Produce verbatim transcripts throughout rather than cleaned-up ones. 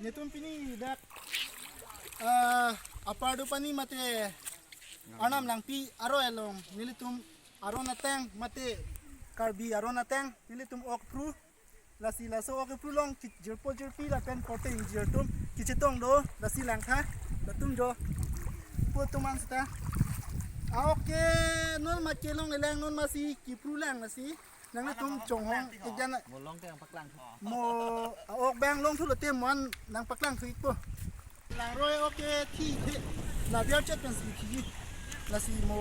Netum pini dak, ah, Upper Dopani mate Arnam Langpi aroi along nelitum aron ateng mate Karbi aron ateng nelitum ok phru, lasi laso ok phru along ki-, jirpo jirpi lapen korte ingjir atum kachetong do, lasi langtha latum jo po atum an seta. Ah, ok ke non ma kelong le lang, non masi kiphru lang lasi. Nanglitum chonghong ik jan. Mo long te nangpaklang. Mo, ah, ok bang longthu lote mon nangpaklang thu ikpo. Langroi ok ke thi the. La biar chet pensi thi. Lasi mo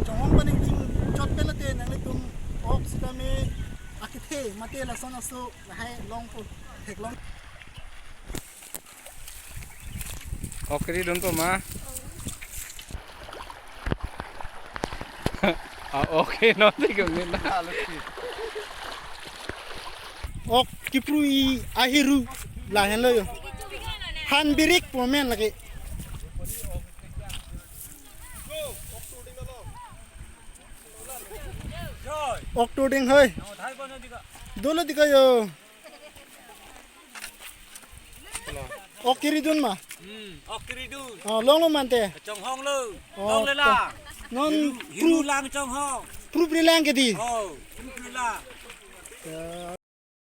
chonghong paning ting chot pen lote nanglitum ok sitame akethe mate lason aso lahai longpo, theklong. Ok ridunpo ma? Ah, ok, non tik na. Ok kiphru-i ahiru lahenlo jo. Han birik pu amen lake. Ok tording hoi. Dolo dika jo. Ok kiridun ma? Hmm, ok kiridun. Ah, longlo mante. Chonghong lo. Oh, longlo la. Non hiru, hiru phru lang chonghong. Phru phri lang ke dei. Oh, phru phri lang. Ya.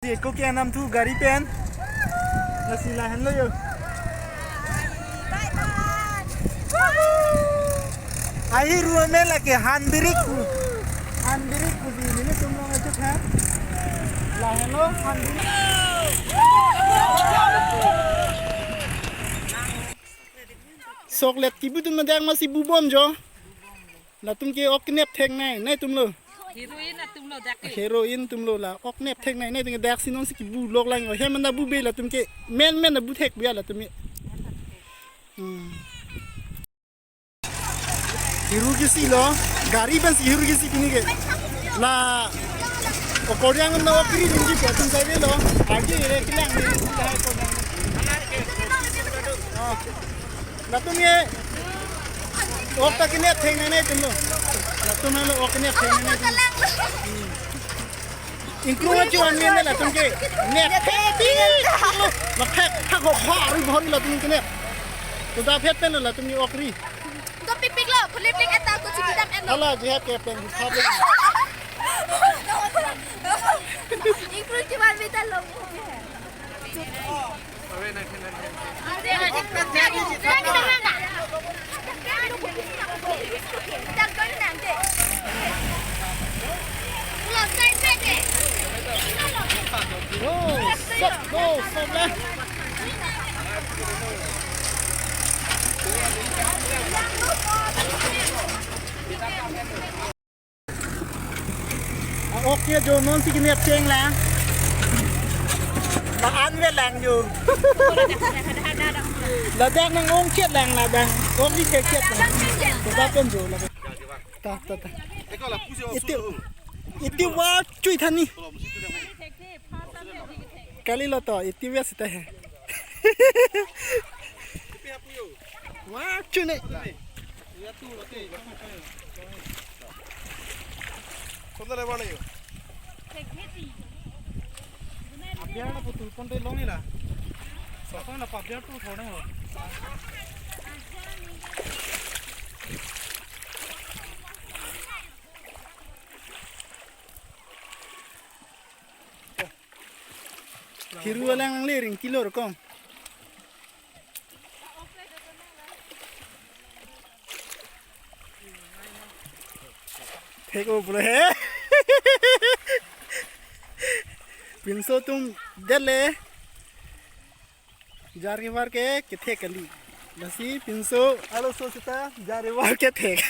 Si ko ke anam thu gari pen. Lasi lahenlo jo. Ahiru amen lake han birik pu. Han birik pu si nelitum long ajuk ha. Lahenlo han birik. Sok let kibudun ma dak masi bubom jo. Latum ke ok kenep theknei, neitum lo. Heroine atum lo dak ke. Heroine atum lo la, ok nep theknei, neitum ke dak si non si kibu lok lang jo. Hem anda bube latum ke, men men abu thek biya latum ke. Hmm. Hiru ke si lo, gari pen si hiru ke si pini ke. La, accordion na ok ridunji pe atum sai lo. Agi re kilang ni, si hai ko nang. Ah. Latum ke ok ta kenep theknei neitum lo. Latum lo ok kenep theknei neitum. Hmm. Ingkung achu an men latum ke. Nep thek ti. Lo phek thak ho bhari bhari latum kenep. To da phet pen latum ke ok ri. To pik pik lo, phulip pik eta ko chiki dam en lo. Hala jihad ke pen thap lo. Ingkung chuan mita lo. Oh, stop, no, stop lah. Ah, ok ke jo non si kenep cheng lang. La an ve lang jo. Ladak nang ong chet lang ladak. Ok di chet chet lang. Coba pen jo ladak. Ta, ta, ta. Iti, iti wa chui thani. Kali lo to, iti wa sita he. Wa chune. Kotla lebar lagi? Abiar na putul pon te long ni la. Sokon na pabiar tu thorna ho. Hiru alang ang le ring kilo rokong. Thek o pulo he. Pinso atum dele. Jar kevar ke kethek kali. Lasi pinso arloso sita jar kevar kethek.